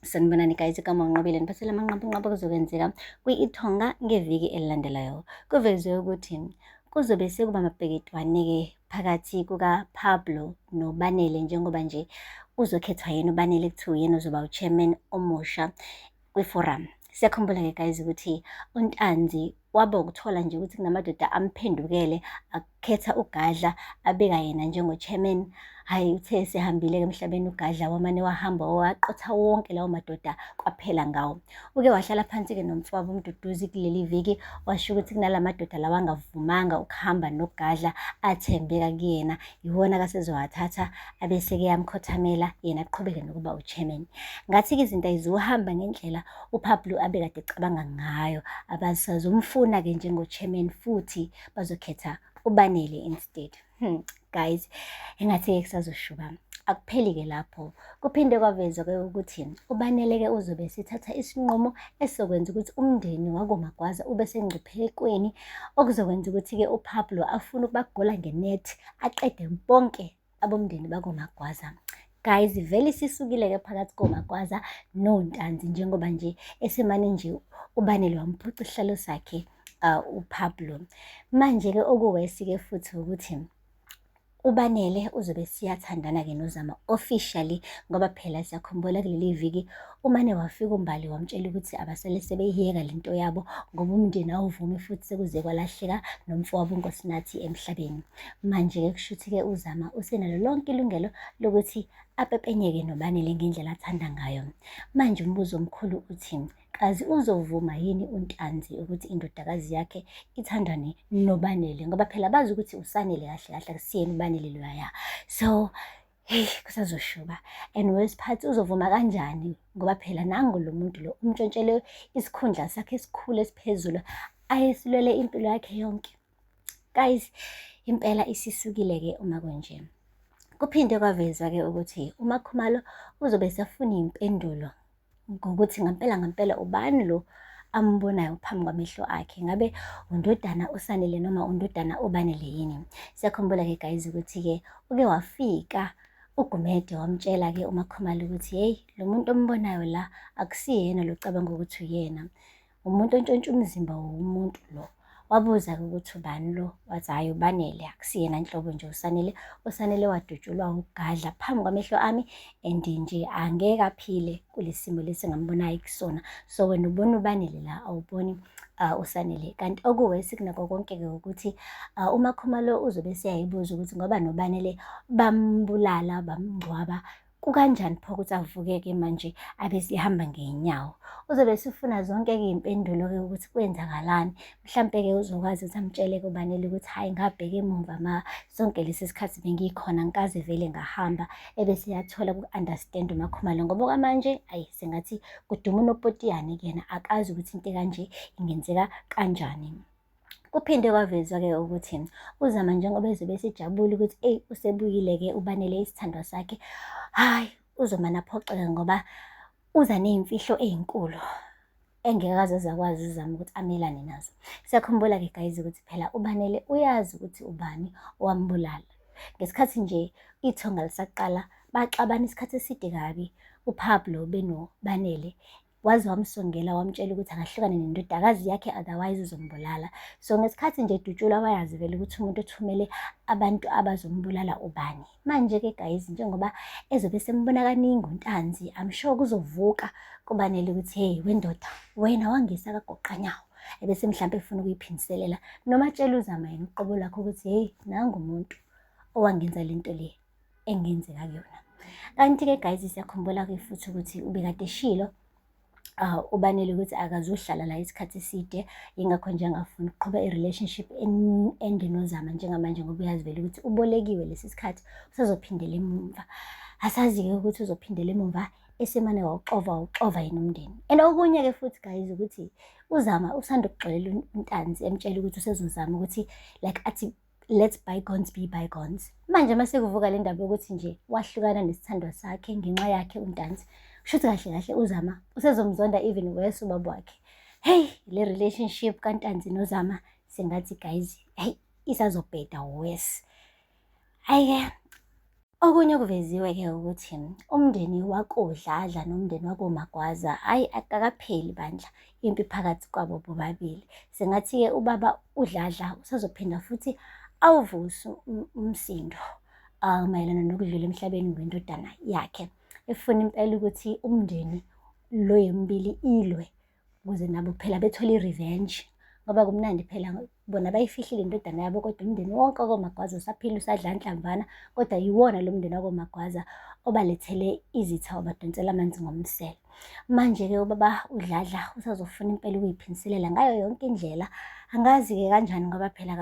Sanibonani guys, igama uNqobile niphathele amanqampunqampu okuzokwenzeka kwi-Ithonga ngeviki elilandelayo. Kuvezwe ukuthi kuzobe sekuba mapeketwane-ke phakathi kukaPablo noBanele njengoba nje kuzokhethwa yena uBanele kuthiwa uyena ozoba u-chairman omusha kwi-forum. Siyakhumbula-ke guys ukuthi uNtanzi waba ukuthola nje ukuthi kunamadoda amphendukele akhetha uGadla abeka yena njengo-chairman. Hhayi, uthe esehambile-ke emhlabeni uGadla wamane wahamba waqotha wonke lawo madoda kwaphela ngawo. Uke wahlala phansi-ke nomfowabo uMduduzi kuleli viki washo ukuthi kunala madoda lawa angavumanga ukuhamba noGadla athembeka kuyena iwona akasezowathatha abese-ke yamkhothamela yena aqhubeke nokuba u-chairman. Ngathi-ke izinto ayizuhamba ngendlela uPablo abekade ecabanga ngayo, abasazomfuna-ke njengo-chairman futhi bazokhetha uBanele instead. Guys, engathi-ke kusazoshuba. Akupheli-ke lapho. Kuphinde kwavezwa-ke ukuthi uBanele-ke uzobe esithatha isinqumo esizokwenza ukuthi umndeni wakoMagwaza ube sengcuphekweni, okuzokwenza ukuthi-ke uPablo afune ukubagola ngenethi aqede bonke abomndeni bakoMagwaza. Guys, vele isisukile-ke phakathi koMagwaza noNtanzi njengoba nje esemane nje uBanele wamphuca isihlalo sakhe uPablo. Manje-ke okuwesi-ke futhi ukuthi uBanele uzobe siyathandana-ke noZama officially ngoba phela siyakhumbula kuleli viki umane wafika uMbali wamtshela ukuthi abasele sebeyiyeka lento yabo ngoba umndeni awuvumi futhi sekuze kwalahleka nomfowabo uNkosinathi emhlabeni. Manje-ke kushuthi-ke uZama usenalo lonke ilungelo lokuthi apepenyeke noBanele ngendlela athanda ngayo. Manje umbuzo omkhulu uthi kazi uzovuma yini uNtanzi ukuthi indodakazi yakhe ithandane noBanele ngoba phela bazi ukuthi uSanele kahle kahle akusiyena uBanele loyaya. So hey, kusazoshuba and worst part uzovuma kanjani ngoba phela nangu lo muntu lo umtshontshele isikhundla sakhe esikhulu esiphezulu ayesilwele impilo yakhe yonke. Guys, impela isisukile-ke uma kunje. Kuphinde kwavezwa-ke ukuthi uMaKhumalo uzobe esefuna iy'mpendulo ngokuthi ngampela ngampela ubani lo ambonayo phambi kwamehlo akhe, ngabe undodana uSanele noma undodana uBanele yini. Siyakhumbula-ke guys ukuthi-ke uke wafika uGumede wamtshela-ke uMaKhumalo ukuthi hey, lo muntu ombonayo la akusiyena lo cabanga ukuthi uyena. Umuntu ontshontsha umzimba womuntu lo. Wabuza-ke ukuthi ubani lo, wathi hhayi uBanele, akusiyena nhlobo nje uSanele. USanele wadutshulwa uGadla phambi kwamehlo ami and nje angeke aphile kule simo lesi engambonayo kusona. So wena ubona uBanele la, awuboni uSanele. Kanti okuwesi kunakho konke-ke ukuthi uMaKhumalo uzobe eseyayibuza ukuthi ngoba noBanele bambulala, bamngcwaba, kukanjani pho ukuthi avuke-ke manje abe sihamba ngey'nyawo. Uzobe esefuna zonke-ke iy'mpendulo-ke ukuthi kwenzakalani. Mhlampe-ke uzokwazi ukuthi amtshele-ke uBanele ukuthi hhayi ngabheka emumva ma sonke lesi sikhathi bengikhona ngikaze vele ngahamba. Ebese eyathola uku-understand uMaKhumalo ngoba okwamanje ayi sengathi kuduma unopotiyane kuyena akazi ukuthi into ekanje ingenzeka kanjani. Kuphinde kwavezwa-ke ukuthi uZama njengoba ezobe esejabule ukuthi eyi usebuyile-ke uBanele isithandwa sakhe, hhayi uzomane aphoxeke ngoba uza ney'mfihlo ey'nkulu engeke aze azakwazi uZama ukuthi amelane nazo. Siyakhumbula-ke guys ukuthi phela uBanele uyazi ukuthi ubani owambulala. Ngesikhathi nje ithonga lisaqala baxabana isikhathi eside kabi uPablo benoBanele waze wamsongela wamtshela ukuthi akahlukane nendodakazi yakhe otherwise uzombulala. So ngesikhathi nje edutshulwa wayazi vele ukuthi umuntu othumele abantu abazombulala ubani. Manje-ke guys njengoba ezobe sembona kaningi uNtanzi, I'm sure kuzovuka kuBanele ukuthi hey wendoda wena wangisa kagoqanyawo. Ebese mhlampe efuna ukuyiphindiselela noma atshele uZama yena uqobo lwakhe ukuthi hey nangu umuntu owangenza lento le engenzeka kuyona. Kanti-ke guys siyakhumbula-ke futhi ukuthi ubekade eshilo uBanele ukuthi akazuhlala la isikhathi eside, yingakho nje angafuni ukuqhuba i-relationship ende noZama njengamanje ngoba uyazi vele ukuthi ubolekiwe lesi sikhathi usazophindela emumva. Asazi-ke ukuthi uzophindela emumva esemane wawuxova wawuxova yena umndeni. And okunye-ke futhi guys ukuthi uZama usanda ukuxolela uNtanzi emtshela ukuthi usezozama ukuthi like athi let bygones be bygones. Manje uma sekuvuka le ndaba yokuthi nje wahlukana nesithandwa sakhe ngenxa yakhe uNtanzi, kusho ukuthi kahle kahle uZama usezomzonda even worse ubaba wakhe. Hey, le relationship kaNtanzi noZama sengathi guys, hey isazobheda worse. Hhayi-ke. Okunye okuveziwe-ke ukuthi umndeni wakoDladla nomndeni wakoMagwaza hhayi akakapheli bandla impi phakathi kwabo bobabili. Sengathi-ke ubaba uDladla usazophinda futhi awuvuse umsindo mayelana nokudlula emhlabeni kwendodana yakhe. Efuna impela ukuthi umndeni lo yomibili ilwe ukuze nabo phela bethole i-revenge ngoba kumnandi phela bona bayifihlile indodana yabo kodwa umndeni wonke wakoMagwaza usaphila usadla nhlamvana kodwa yiwona lo mndeni wakoMagwaza obalethele izitha wabadonsela amanzi ngomsele. Manje-ke ubaba uDladla usazofuna impela ukuyiphindiselela ngayo yonke indlela. Angazi-ke kanjani ngoba phela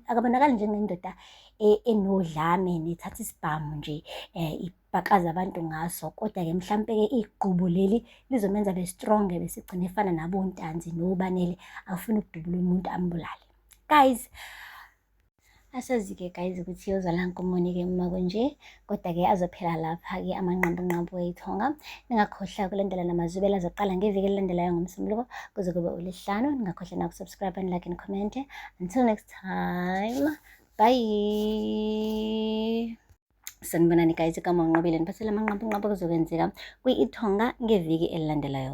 akabonakali njengendoda enodlame nethatha isibhamu nje ibhakaza abantu ngaso. Kodwa-ke mhlampe-ke igqubu leli lizomenza abe strong bese egcina efana naboNtanzi noBanele afune ukudubula umuntu ambulale. Guys, asazi-ke guys ukuthi iyozala nkomoni-ke uma kunje, kodwa-ke azophela lapha-ke amanqampunqampu weyithonga. Ningakhohlwa ukulandela namazwibela azoqala ngeviki elilandelayo ngoMsombuluko kuze kube uLwesihlanu. Ningakhohlwa naku-subscribe and like and comment. Until next time, bye. Sanibonani guys, igama uNqobile niphathele amanqampunqampu okuzokwenzeka kwi-Ithonga ngeviki elilandelayo.